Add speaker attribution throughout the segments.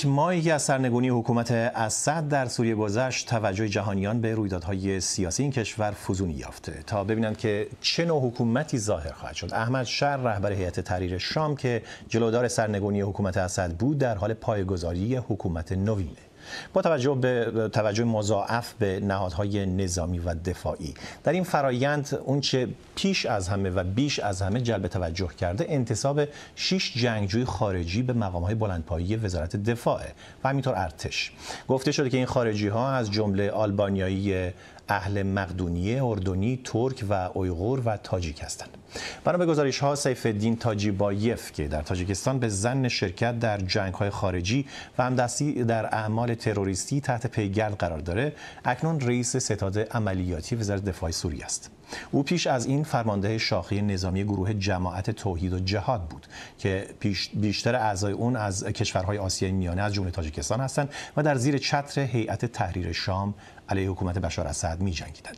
Speaker 1: ماهی از سرنگونی حکومت اسد در سوریه گذشت، توجه جهانیان به رویدادهای سیاسی این کشور فزونی یافته تا ببینند که چه نوع حکومتی ظاهر خواهد شد. احمد الشرع، رهبر هیئت تحریر شام که جلودار سرنگونی حکومت اسد بود، در حال پایه‌گذاری حکومت نوینه با توجه به توجه مضاعف به نهادهای نظامی و دفاعی. در این فرایند اونچه پیش از همه و بیش از همه جلب توجه کرده، انتصاب 6 جنگجوی خارجی به مقام‌های بلندپایه وزارت دفاع و همینطور ارتش. گفته شده که این خارجی‌ها از جمله آلبانیایی اهل مقدونیه، اردنی، ترک و اویغور و تاجیک هستند. بنا به گزارش‌ها سیف الدین تاجیبایف که در تاجیکستان به ظن شرکت در جنگ‌های خارجی و همدستی در اعمال تروریستی تحت پیگرد قرار داره، اکنون رئیس ستاد عملیاتی وزارت دفاع سوریه است. او پیش از این فرمانده شاخه نظامی گروه جماعت توحید و جهاد بود که بیشتر اعضای اون از کشورهای آسیای میانه از جمله تاجیکستان هستند و در زیر چتر هیئت تحریر شام علیه حکومت بشار اسد می‌جنگیدند.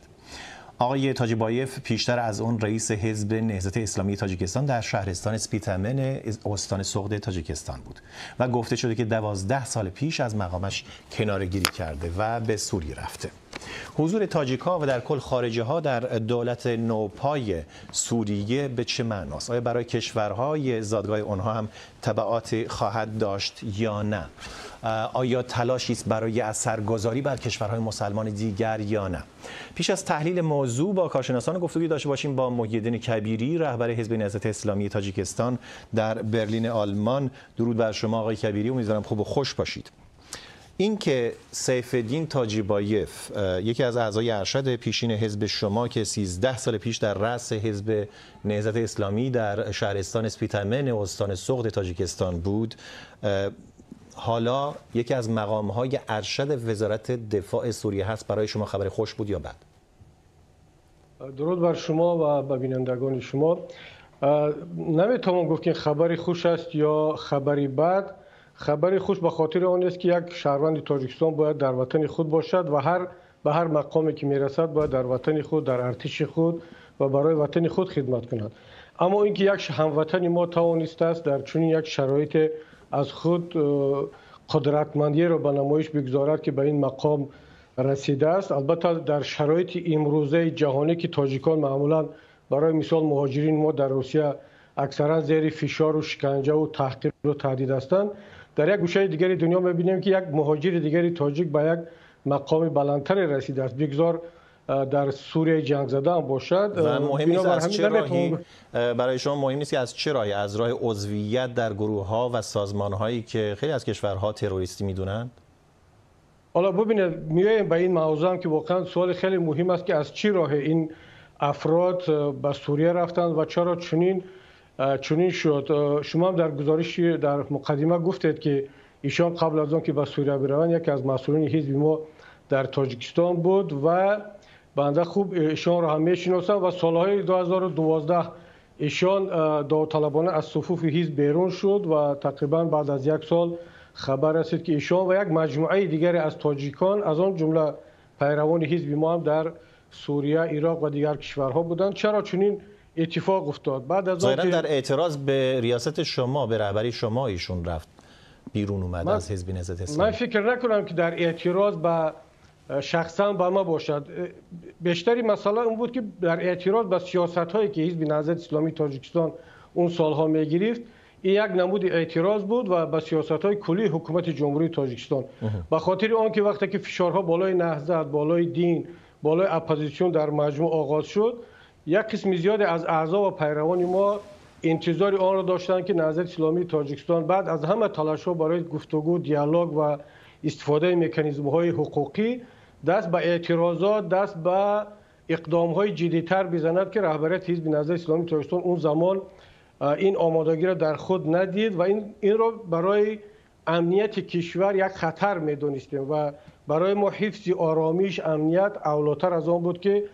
Speaker 1: آقای تاجیبایف پیشتر از اون رئیس حزب نهضت اسلامی تاجیکستان در شهرستان اسپیتامن استان سغد تاجیکستان بود و گفته شده که 12 سال پیش از مقامش کناره‌گیری کرده و به سوریه رفته. حضور تاجیک‌ها و در کل خارجی‌ها در دولت نوپای سوریه به چه معناست؟ آیا برای کشورهای زادگاه آنها هم تبعات خواهد داشت یا نه؟ آیا تلاشی است برای اثرگذاری بر کشورهای مسلمان دیگر یا نه؟ پیش از تحلیل موضوع با کارشناسان گفتگویی داشته باشیم با محی‌الدین کبیری، رهبر حزب نهضت اسلامی تاجیکستان در برلین آلمان. درود بر شما آقای کبیری، امیدوارم خوب و خوش باشید. این که سیف الدین تاجیبایف، یکی از اعضای ارشد پیشین حزب شما که 13 سال پیش در رأس حزب نهضت اسلامی در شهرستان اسپیتامن استان سغد تاجیکستان بود، حالا یکی از مقام‌های ارشد وزارت دفاع سوریه هست، برای شما خبر خوش بود یا بد؟
Speaker 2: درود بر شما و به بینندگان شما. نمیتوان گفت که خبری خوش است یا خبری بد. خبری خوش به خاطر آن است که یک شهروند تاجیکستان باید در وطن خود باشد و به هر مقامی که میرسد باید در وطن خود، در ارتش خود و برای وطن خود خدمت کند. اما اینکه یک هموطن ما توانسته است در چنین یک شرایط از خود قدرتمندی را به نمایش بگذارد که به این مقام رسیده است، البته در شرایط امروزه جهانی که تاجیکان معمولا برای مثال مهاجرین ما در روسیه اکثرا زیر فشار و شکنجه و تحقیر و تهدید هستند، در یک گوشه دیگری دنیا می‌بینیم که یک مهاجر دیگری تاجیک به یک مقام بلندتر رسیده است، بگذار در سوریه جنگ زده هم باشد.
Speaker 1: و مهم نیست از چه راهی، برای شما مهم نیست که از چه راهی، از راه عضویت در گروه ها و سازمان هایی که خیلی از کشورها تروریستی میدونند؟
Speaker 2: حالا ببینید، میایم به این موضوع هم که واقعا سوال خیلی مهم است که از چه راه این افراد به سوریه رفتند و چرا چنین شد. شما هم در گزارش در مقدمه گفتید که ایشان قبل از آن که به سوریه بروند یکی از مسئولین حزب ما در تاجیکستان بود و بنده خوب ایشان را هم میشناسم و سالهای 2012 ایشان داوطلبانه از صفوف حزب بیرون شد و تقریبا بعد از یک سال خبر رسید که ایشان و یک مجموعه دیگری از تاجیکان از آن جمله پیروان حزب ما هم در سوریه، عراق و دیگر کشورها بودند. چرا چنین اتفاق افتاد؟ بعد از
Speaker 1: آن در اعتراض به ریاست شما، به رهبری شما ایشون رفت بیرون اومد از حزب نهضت اسلامی.
Speaker 2: من فکر نکنم که در اعتراض به شخصا به ما باشد. بیشتری مسئله اون بود که در اعتراض به سیاست هایی که حزب نهضت اسلامی تاجیکستان اون سالها میگرفت، این یک نمود اعتراض بود و به سیاست های کلی حکومت جمهوری تاجیکستان. به خاطر آن که وقتی که فشارها بالای نهضت، بالای دین، بالای اپوزیسیون در مجموع آغاز شد، یک قسم زیاد از اعضا و پیروان ما انتظار آن را داشتند که نهضت اسلامی تاجیکستان بعد از همه تلاش‌ها برای گفتگو، دیالوگ و استفاده مکانیزم‌های حقوقی دست به اعتراضات، دست به اقدام‌های جدی‌تر بزند که رهبریت حزب نهضت اسلامی تاجیکستان اون زمان این آمادگی را در خود ندید و این را برای امنیت کشور یک خطر می‌دانستیم و برای ما حفظ آرامش، امنیت اولاتر از آن بود که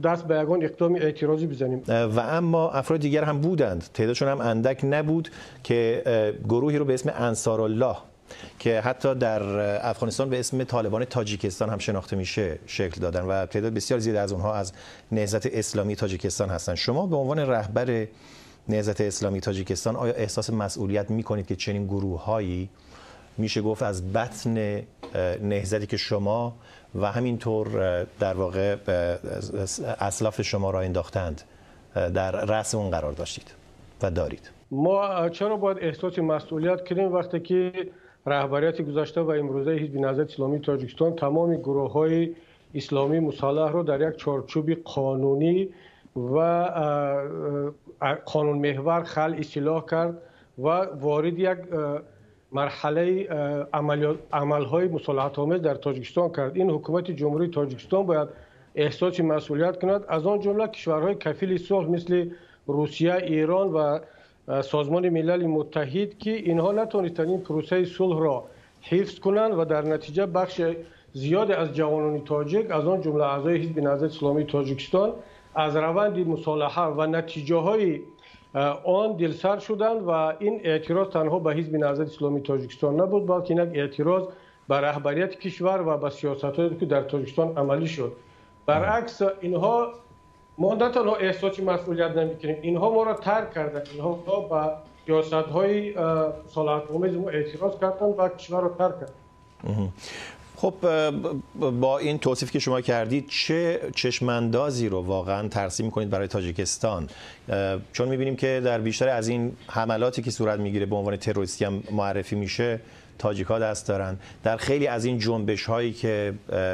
Speaker 2: دست به یگان اقدام اعتراضی بزنیم.
Speaker 1: و اما افراد دیگر هم بودند، تعدادشون هم اندک نبود، که گروهی رو به اسم انصارالله که حتی در افغانستان به اسم طالبان تاجیکستان هم شناخته میشه شکل دادن و تعداد بسیار زیاد از اونها از نهضت اسلامی تاجیکستان هستند. شما به عنوان رهبر نهضت اسلامی تاجیکستان آیا احساس مسئولیت میکنید که چنین گروه‌هایی میشه گفت از بطن نهضتی که شما و همینطور در واقع اسلاف شما را انداختند در رأس اون قرار داشتید و دارید؟
Speaker 2: ما چرا باید احساس مسئولیت کنیم وقتی که رهبریت گذشته و امروزه حزب نهضت اسلامی تاجیکستان تمام گروه‌های اسلامی مسلح را در یک چارچوب قانونی و قانون محور خلع سلاح کرد و وارد یک مرحله عملهای مسالمت‌آمیز در تاجیکستان کرد. این حکومت جمهوری تاجیکستان باید احساس مسئولیت کند، از آن جمله کشورهای کفیل صلح مثل روسیه، ایران و سازمان ملل متحد که اینها نتوانستند این پروسه صلح را حفظ کنند و در نتیجه بخش زیاد از جوانان تاجیک از آن جمله اعضای حزب نهضت اسلامی تاجیکستان از روند مصالحه و نتیجه های آن دلسرد شدند و این اعتراض تنها به حزب نهضت اسلامی تاجیکستان نبود، بلکه یک اعتراض به رهبریت کشور و به سیاست‌هایی که در تاجیکستان عملی شد. برعکس اینها ما نه تنها احساس مسئولیت نمی‌کنیم، اینها ما را ترک کردند، اینها به سیاست‌های مسالمت‌آمیز ما اعتراض کردند و کشور را ترک کردند.
Speaker 1: خب با این توصیف که شما کردید چه چشماندازی رو واقعا ترسیم می‌کنید برای تاجیکستان؟ چون می‌بینیم که در بیشتر از این حملاتی که صورت می‌گیره به عنوان تروریستی هم معرفی میشه تاجیک‌ها دست دارن. در خیلی از این جنبش‌هایی که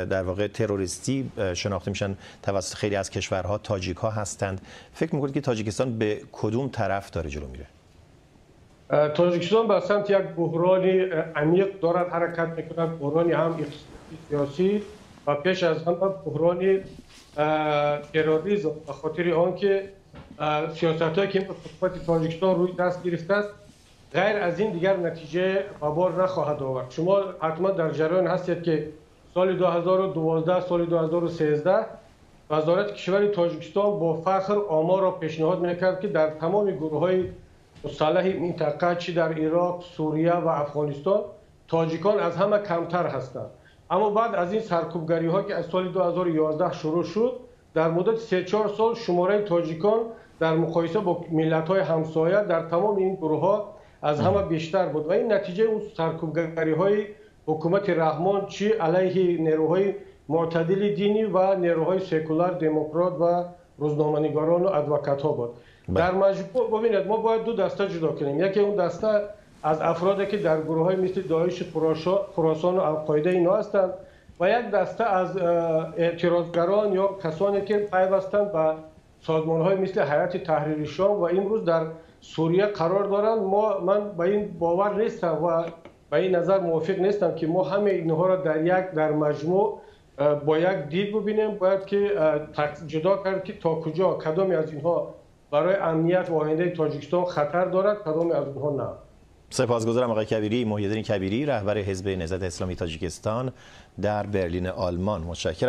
Speaker 1: در واقع تروریستی شناخته میشن توسط خیلی از کشورها تاجیک‌ها هستند. فکر می‌کنید که تاجیکستان به کدوم طرف داره جلو میره؟
Speaker 2: تاجیکستان به سمت یک بحران عمیق دارد حرکت میکند، بحرانی هم اقتصادی، سیاسی و پیش از همه بحران تروریسم، به خاطر آنکه سیاست‌هایی که حکومت تاجیکستان روی دست گرفته است غیر از این دیگر نتیجه به بار نخواهد آورد. شما حتما در جریان هستید که سال 2012 سال 2013 وزارت کشور تاجیکستان با فخر آمار را پیشنهاد میکرد که در تمام گروه‌های مسلح منطقه چی در عراق، سوریه و افغانستان تاجیکان از همه کمتر هستند. اما بعد از این سرکوبگری ها که از سال 2011 شروع شد، در مدت 3-4 سال شماره تاجیکان در مقایسه با ملت های همسایه در تمام این گروه ها از همه بیشتر بود و این نتیجه اون سرکوبگری های حکومت رحمان چی علیه نیروهای معتدل دینی و نیروهای سکولار، دموکرات و روزنامه‌نگاران و ادوکات ها بود. در مجموع ببینید ما باید دو دسته جدا کنیم. یکی اون دسته از افرادی که در گروه‌های مثل داعش خراسان و القاعده اینا هستند و یک دسته از اعتراضگران یا کسانی که پیوستند به سازمان‌های مثل هیئت تحریر شام و امروز در سوریه قرار دارند. من به این باور نیستم و به این نظر موافق نیستم که ما همه اینها را در مجموع با یک دید ببینیم. باید که جدا کرد که تا کجا کدامی از اینها برای امنیت و آینده تاجیکستان خطر دارد، کدامی از اونها نه.
Speaker 1: سپاسگزارم آقای کبیری. محی‌الدین کبیری، رهبر حزب نهضت اسلامی تاجیکستان در برلین آلمان. متشکرم.